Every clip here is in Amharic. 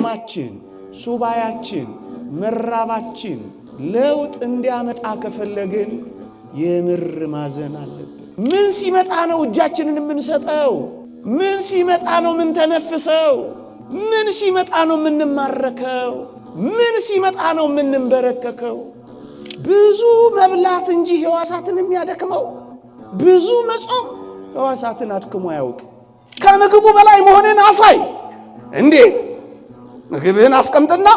ጾማችን፣ ሱባያችን፣ መራባችን ለውጥ እንዲያመጣ ከፈለግን የምር ማዘን አለብን። ምን ሲመጣ ነው እጃችንን የምንሰጠው? ምን ሲመጣ ነው ምንተነፍሰው? ምን ሲመጣ ነው የምንማረከው? ምን ሲመጣ ነው የምንንበረከከው? ብዙ መብላት እንጂ ሕዋሳትን የሚያደክመው ብዙ መጾም ሕዋሳትን አድክሞ አያውቅ። ከምግቡ በላይ መሆንን አሳይ። እንዴት? ምግብህን አስቀምጥና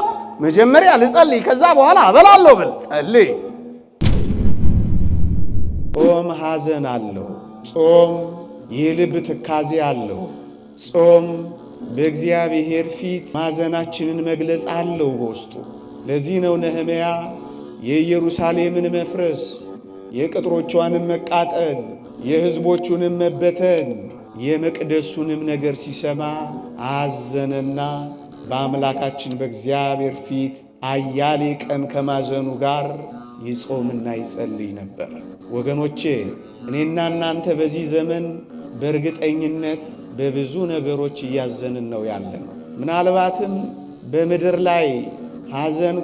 መጀመሪያ ልጸልይ፣ ከዛ በኋላ አበላለሁ ብል ጸልይ። ጾም ሐዘን አለው። ጾም የልብ ትካዜ አለው። ጾም በእግዚአብሔር ፊት ማዘናችንን መግለጽ አለው በውስጡ። ለዚህ ነው ነህምያ የኢየሩሳሌምን መፍረስ፣ የቅጥሮቿንም መቃጠል፣ የሕዝቦቹንም መበተን፣ የመቅደሱንም ነገር ሲሰማ አዘነና በአምላካችን በእግዚአብሔር ፊት አያሌ ቀን ከማዘኑ ጋር ይጾምና ይጸልይ ነበር። ወገኖቼ፣ እኔና እናንተ በዚህ ዘመን በእርግጠኝነት በብዙ ነገሮች እያዘንን ነው ያለነው። ምናልባትም በምድር ላይ ሐዘን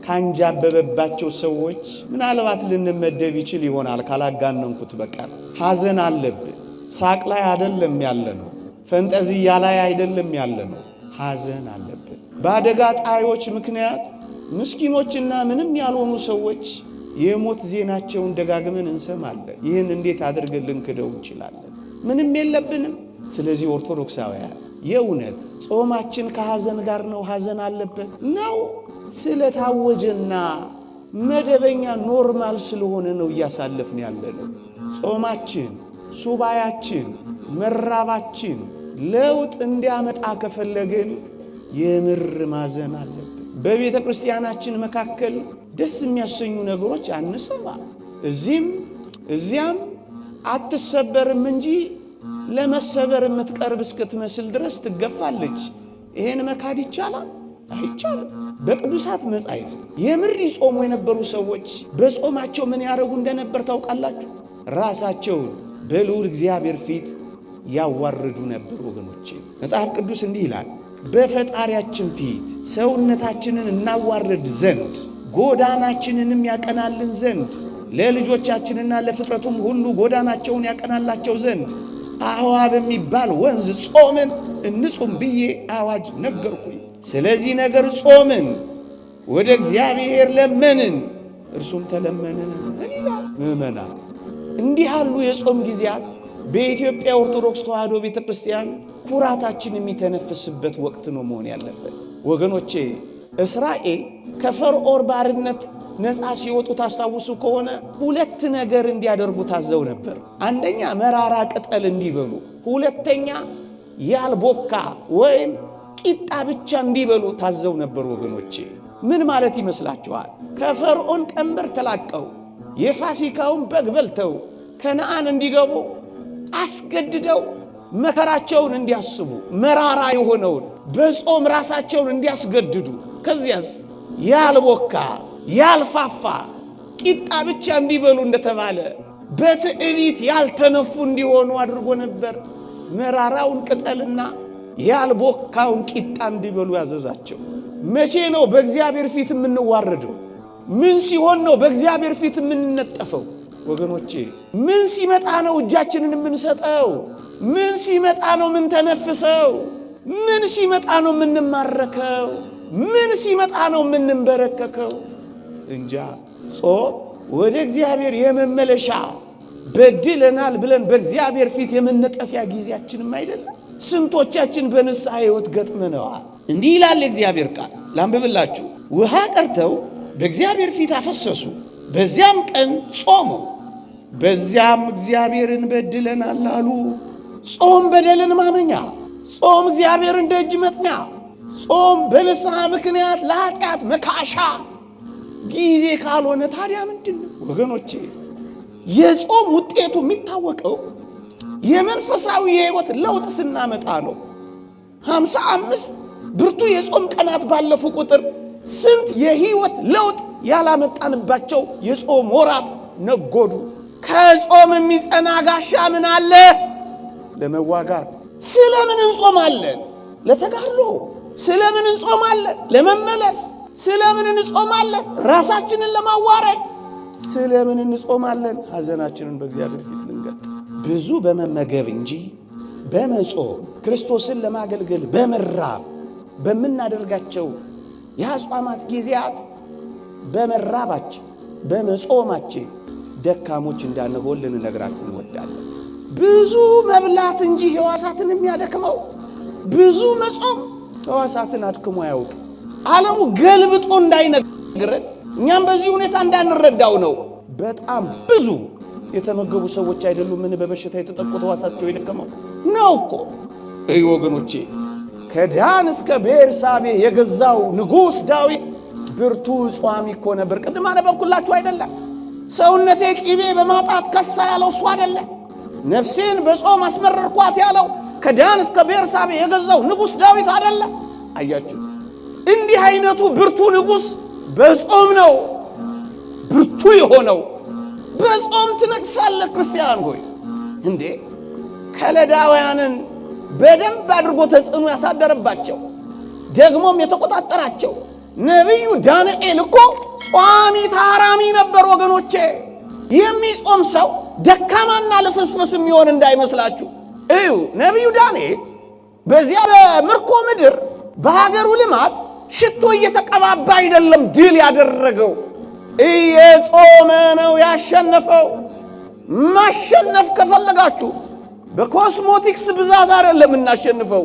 ካንጃበበባቸው ሰዎች ምናልባት ልንመደብ ይችል ይሆናል ካላጋነንኩት በቀር። ሐዘን አለብን። ሳቅ ላይ አይደለም ያለነው፣ ፈንጠዝያ ላይ አይደለም ያለነው። ሐዘን አለብን። በአደጋ ጣዮች ምክንያት ምስኪኖችና ምንም ያልሆኑ ሰዎች የሞት ዜናቸውን ደጋግመን እንሰማለን። ይህን እንዴት አድርገን ልንክደው እንችላለን? ምንም የለብንም። ስለዚህ ኦርቶዶክሳውያን የእውነት ጾማችን ከሐዘን ጋር ነው። ሐዘን አለበት ነው ስለታወጀና መደበኛ normal ስለሆነ ነው እያሳለፍን ያለነው። ጾማችን፣ ሱባያችን፣ መራባችን ለውጥ እንዲያመጣ ከፈለግን የምር ማዘን አለብን። በቤተ ክርስቲያናችን መካከል ደስ የሚያሰኙ ነገሮች አንሰማ። እዚህም እዚያም አትሰበርም እንጂ ለመሰበር የምትቀርብ እስክትመስል ድረስ ትገፋለች። ይሄን መካድ ይቻላል? አይቻልም። በቅዱሳት መጻሕፍት የምር ይጾሙ የነበሩ ሰዎች በጾማቸው ምን ያደረጉ እንደነበር ታውቃላችሁ? ራሳቸውን በልዑል እግዚአብሔር ፊት ያዋርዱ ነበር። ወገኖቼ፣ መጽሐፍ ቅዱስ እንዲህ ይላል፣ በፈጣሪያችን ፊት ሰውነታችንን እናዋርድ ዘንድ፣ ጎዳናችንንም ያቀናልን ዘንድ፣ ለልጆቻችንና ለፍጥረቱም ሁሉ ጎዳናቸውን ያቀናላቸው ዘንድ አህዋ በሚባል ወንዝ ጾምን እንጹም ብዬ አዋጅ ነገርኩኝ። ስለዚህ ነገር ጾምን፣ ወደ እግዚአብሔር ለመንን፣ እርሱም ተለመንን ይላል። ምዕመናን፣ እንዲህ ያሉ የጾም ጊዜያት በኢትዮጵያ ኦርቶዶክስ ተዋሕዶ ቤተ ክርስቲያን ኩራታችን የሚተነፍስበት ወቅት ነው መሆን ያለበት። ወገኖቼ፣ እስራኤል ከፈርዖን ባርነት ነፃ ሲወጡ ታስታውሱ ከሆነ ሁለት ነገር እንዲያደርጉ ታዘው ነበር። አንደኛ መራራ ቅጠል እንዲበሉ፣ ሁለተኛ ያልቦካ ወይም ቂጣ ብቻ እንዲበሉ ታዘው ነበር። ወገኖቼ፣ ምን ማለት ይመስላችኋል? ከፈርዖን ቀንበር ተላቀው የፋሲካውን በግ በልተው ከነአን እንዲገቡ አስገድደው መከራቸውን እንዲያስቡ፣ መራራ የሆነውን በጾም ራሳቸውን እንዲያስገድዱ፣ ከዚያስ ያልቦካ ያልፋፋ ቂጣ ብቻ እንዲበሉ እንደተባለ በትዕቢት ያልተነፉ እንዲሆኑ አድርጎ ነበር። መራራውን ቅጠልና ያልቦካውን ቂጣ እንዲበሉ ያዘዛቸው። መቼ ነው በእግዚአብሔር ፊት የምንዋረደው? ምን ሲሆን ነው በእግዚአብሔር ፊት የምንነጠፈው? ወገኖቼ፣ ምን ሲመጣ ነው እጃችንን የምንሰጠው? ምን ሲመጣ ነው ምንተነፍሰው? ምን ሲመጣ ነው የምንማረከው? ምን ሲመጣ ነው የምንንበረከከው? እንጃ። ጾም ወደ እግዚአብሔር የመመለሻ፣ በድለናል ብለን በእግዚአብሔር ፊት የመነጠፊያ ጊዜያችንም አይደለም። ስንቶቻችን በንስሐ ሕይወት ገጥመነዋል? እንዲህ ይላል የእግዚአብሔር ቃል፣ ላንብብላችሁ። ውሃ ቀርተው በእግዚአብሔር ፊት አፈሰሱ፣ በዚያም ቀን ጾሙ፣ በዚያም እግዚአብሔርን በድለናል አሉ። ጾም በደልን ማመኛ፣ ጾም እግዚአብሔርን ደጅ መጥኛ፣ ጾም በንስሐ ምክንያት ለኃጢአት መካሻ ጊዜ ካልሆነ ታዲያ ምንድን ነው? ወገኖቼ፣ የጾም ውጤቱ የሚታወቀው የመንፈሳዊ የሕይወት ለውጥ ስናመጣ ነው። 55 ብርቱ የጾም ቀናት ባለፉ ቁጥር ስንት የሕይወት ለውጥ ያላመጣንባቸው የጾም ወራት ነጎዱ። ከጾም የሚጸና ጋሻ ምን አለ? ለመዋጋት። ስለምን እንጾማለን? ለተጋድሎ። ስለምን እንጾማለን? ለመመለስ። ስለምን እንጾማለን? ራሳችንን ለማዋረድ። ስለምን እንጾማለን? ሐዘናችንን በእግዚአብሔር ፊት ልንገልጥ። ብዙ በመመገብ እንጂ በመጾም ክርስቶስን ለማገልገል በመራብ በምናደርጋቸው የአጽዋማት ጊዜያት በመራባችን በመጾማችን ደካሞች እንዳንሆን ልንነግራችሁ እንወዳለን። ብዙ መብላት እንጂ ሕዋሳትን የሚያደክመው ብዙ መጾም ሕዋሳትን አድክሞ አያውቅ። ዓለሙ ገልብጦ እንዳይነግረን እኛም በዚህ ሁኔታ እንዳንረዳው ነው። በጣም ብዙ የተመገቡ ሰዎች አይደሉም ምን በበሽታ የተጠቁት ሕዋሳቸው የደከመው ነው እኮ። እይ ወገኖቼ፣ ከዳን እስከ ቤርሳቤ የገዛው ንጉሥ ዳዊት ብርቱ ጿሚ እኮ ነበር። ቅድም አነበብኩላችሁ አይደለም? ሰውነቴ ቂቤ በማጣት ከሳ ያለው እሱ አይደለም? ነፍሴን በጾም አስመረርኳት ያለው ከዳን እስከ ቤርሳቤ የገዛው ንጉሥ ዳዊት አይደለም? አያችሁ፣ እንዲህ አይነቱ ብርቱ ንጉሥ በጾም ነው ብርቱ የሆነው። በጾም ትነግሳለህ ክርስቲያን ሆይ። እንዴ ከለዳውያንን በደንብ አድርጎ ተጽዕኖ ያሳደረባቸው ደግሞም የተቆጣጠራቸው ነቢዩ ዳንኤል እኮ ጿሚ ታራሚ ነበር ወገኖቼ። የሚጾም ሰው ደካማና ልፍስፍስ የሚሆን እንዳይመስላችሁ። እዩ፣ ነቢዩ ዳንኤል በዚያ በምርኮ ምድር በሀገሩ ልማድ ሽቶ እየተቀባባ አይደለም ድል ያደረገው፣ እየጾመ ነው ያሸነፈው። ማሸነፍ ከፈለጋችሁ በኮስሞቲክስ ብዛት አይደለም እናሸንፈው፣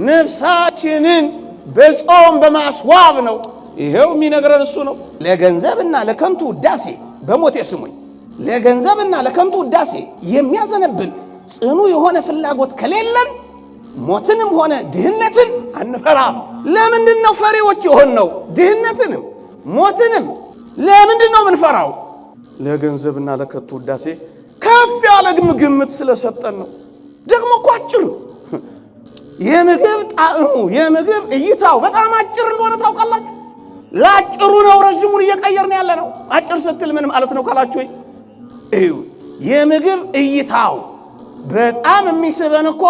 ነፍሳችንን በጾም በማስዋብ ነው። ይሄው የሚነግረን እሱ ነው። ለገንዘብና ለከንቱ ውዳሴ በሞቴ ስሙኝ፣ ለገንዘብና ለከንቱ ውዳሴ የሚያዘነብል ጽኑ የሆነ ፍላጎት ከሌለን ሞትንም ሆነ ድህነትን አንፈራም። ለምንድን ነው ፈሪዎች የሆንነው? ድህነትንም ሞትንም ለምንድን ነው ምንፈራው? ለገንዘብና ለከንቱ ውዳሴ ከፍ ያለ ግምት ስለሰጠን ነው። ደግሞ እኮ አጭር ነው። የምግብ ጣዕሙ የምግብ እይታው በጣም አጭር እንደሆነ ታውቃላችሁ። ለአጭሩ ነው ረዥሙን እየቀየርን ያለ ነው። አጭር ስትል ምን ማለት ነው ካላችሁ፣ እዩ የምግብ እይታው በጣም የሚስበን እኮ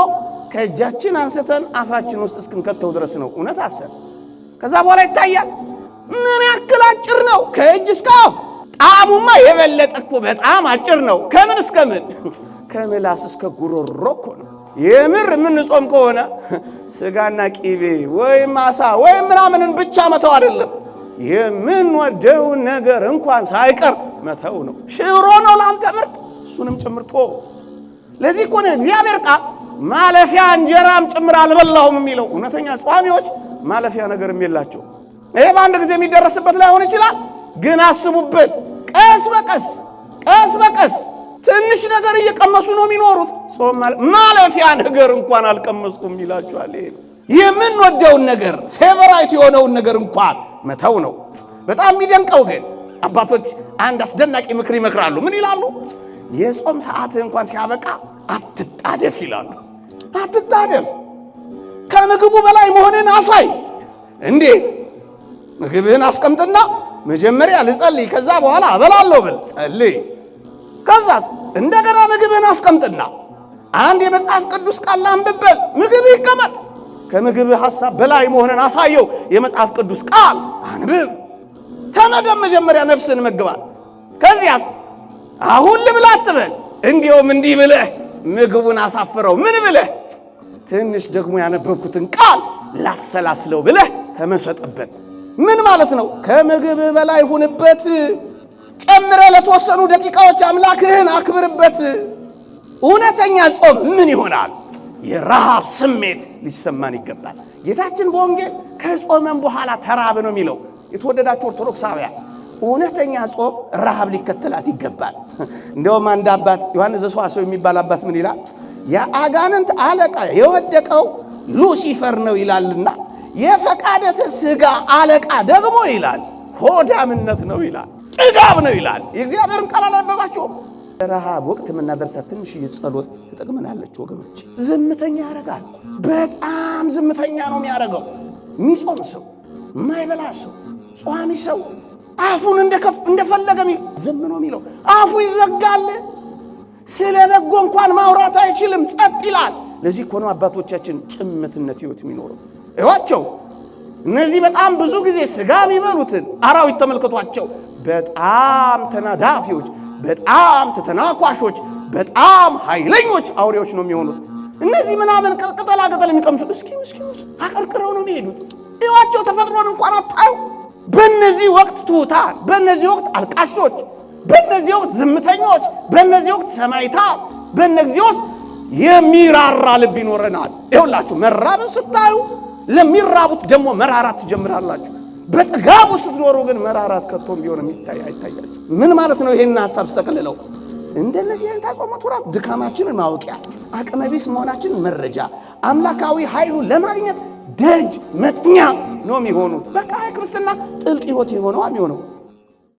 ከእጃችን አንስተን አፋችን ውስጥ እስክንከተው ድረስ ነው። እውነት አሰብ ከዛ በኋላ ይታያል ምን ያክል አጭር ነው ከእጅ እስከ አፍ። ጣዕሙማ የበለጠ እኮ በጣም አጭር ነው። ከምን እስከ ምን? ከምላስ እስከ ጉሮሮ እኮ ነው። የምር የምንጾም ከሆነ ስጋና ቂቤ ወይም አሳ ወይም ምናምንን ብቻ መተው አይደለም፣ የምንወደውን ነገር እንኳን ሳይቀር መተው ነው። ሽሮ ነው ለአንተ ምርጥ፣ እሱንም ጭምር ቶ ለዚህ እኮ ነው እግዚአብሔር ቃል ማለፊያ እንጀራም ጭምር አልበላሁም የሚለው። እውነተኛ ጿሚዎች ማለፊያ ነገርም የላቸው። ይሄ በአንድ ጊዜ የሚደረስበት ላይሆን ይችላል፣ ግን አስቡበት። ቀስ በቀስ ቀስ በቀስ ትንሽ ነገር እየቀመሱ ነው የሚኖሩት። ጾም ማለፊያ ነገር እንኳን አልቀመስኩም ይላችኋል። ይሄ ነው የምንወደውን ነገር favorite የሆነውን ነገር እንኳን መተው ነው። በጣም የሚደንቀው ግን አባቶች አንድ አስደናቂ ምክር ይመክራሉ። ምን ይላሉ? የጾም ሰዓት እንኳን ሲያበቃ አትጣደፍ ይላሉ። አትጣደፍ፣ ከምግቡ በላይ መሆንን አሳይ። እንዴት? ምግብህን አስቀምጥና መጀመሪያ ልጸልይ፣ ከዛ በኋላ አበላለሁ ብል ጸልይ። ከዛስ እንደገና ምግብህን አስቀምጥና አንድ የመጽሐፍ ቅዱስ ቃል ላንብበት፣ ምግብ ይቀመጥ። ከምግብህ ሐሳብ በላይ መሆንን አሳየው። የመጽሐፍ ቅዱስ ቃል አንብብ፣ ተመገብ። መጀመሪያ ነፍስህን መግባት። ከዚያስ አሁን ልብላ አትበል። እንዲያውም እንዲህ ብለህ ምግቡን አሳፍረው። ምን ብለህ? ትንሽ ደግሞ ያነበብኩትን ቃል ላሰላስለው ብለህ ተመሰጥበት። ምን ማለት ነው? ከምግብ በላይ ሁንበት። ጨምረ ለተወሰኑ ደቂቃዎች አምላክህን አክብርበት። እውነተኛ ጾም ምን ይሆናል? የረሃብ ስሜት ሊሰማን ይገባል። ጌታችን በወንጌል ከጾመን በኋላ ተራብ ነው የሚለው። የተወደዳችሁ ኦርቶዶክሳውያን እውነተኛ ጾም ረሃብ ሊከተላት ይገባል። እንደውም አንድ አባት ዮሐንስ ዘሰዋስው የሚባል አባት ምን ይላል? የአጋንንት አለቃ የወደቀው ሉሲፈር ነው ይላልና የፈቃደተ ሥጋ አለቃ ደግሞ ይላል ሆዳምነት ነው ይላል፣ ጥጋብ ነው ይላል። የእግዚአብሔርን ቃል አላነበባችሁም? ረሃብ ወቅት የምናደርሳት ትንሽዬ ጸሎት ትጠቅመናለች ወገኖች። ዝምተኛ ያደርጋል። በጣም ዝምተኛ ነው የሚያደርገው። የሚጾም ሰው፣ የማይበላ ሰው፣ ጿሚ ሰው አፉን እንደፈለገ ዝም ነው የሚለው። አፉ ይዘጋል። ስለ በጎ እንኳን ማውራት አይችልም፣ ጸጥ ይላል። ለዚህ እኮ ነው አባቶቻችን ጭምትነት ሕይወት የሚኖረው። እዋቸው እነዚህ በጣም ብዙ ጊዜ ስጋ የሚበሉትን አራዊት ተመልከቷቸው። በጣም ተናዳፊዎች፣ በጣም ተተናኳሾች፣ በጣም ኃይለኞች አውሬዎች ነው የሚሆኑት። እነዚህ ምናምን ቅጠላ ቅጠል የሚቀምሱ እስኪ ምስኪኖች አቀርቅረው ነው የሚሄዱት። እዩዋቸው፣ ተፈጥሮን እንኳን አታዩ። በእነዚህ ወቅት ትሑታን፣ በእነዚህ ወቅት አልቃሾች፣ በእነዚህ ወቅት ዝምተኞች፣ በእነዚህ ወቅት ሰማዕታት፣ በእነዚህ ወቅት የሚራራ ልብ ይኖረናል። ይኸውላችሁ መራብን ስታዩ ለሚራቡት ደግሞ መራራት ትጀምራላችሁ። በጥጋቡ ስትኖሩ ግን መራራት ከቶም ቢሆን የሚታይ አይታያችሁ። ምን ማለት ነው? ይሄን ሐሳብ ስጠቀልለው እንደነዚህ አይነት አጽዋማት ወራት ድካማችንን ማወቂያ፣ አቅመቢስ መሆናችንን መረጃ፣ አምላካዊ ኃይሉ ለማግኘት ደጅ መጥኛ ነው የሚሆኑት። በቃ ክርስትና ጥልቅ ሕይወት የሆነው የሚሆነው።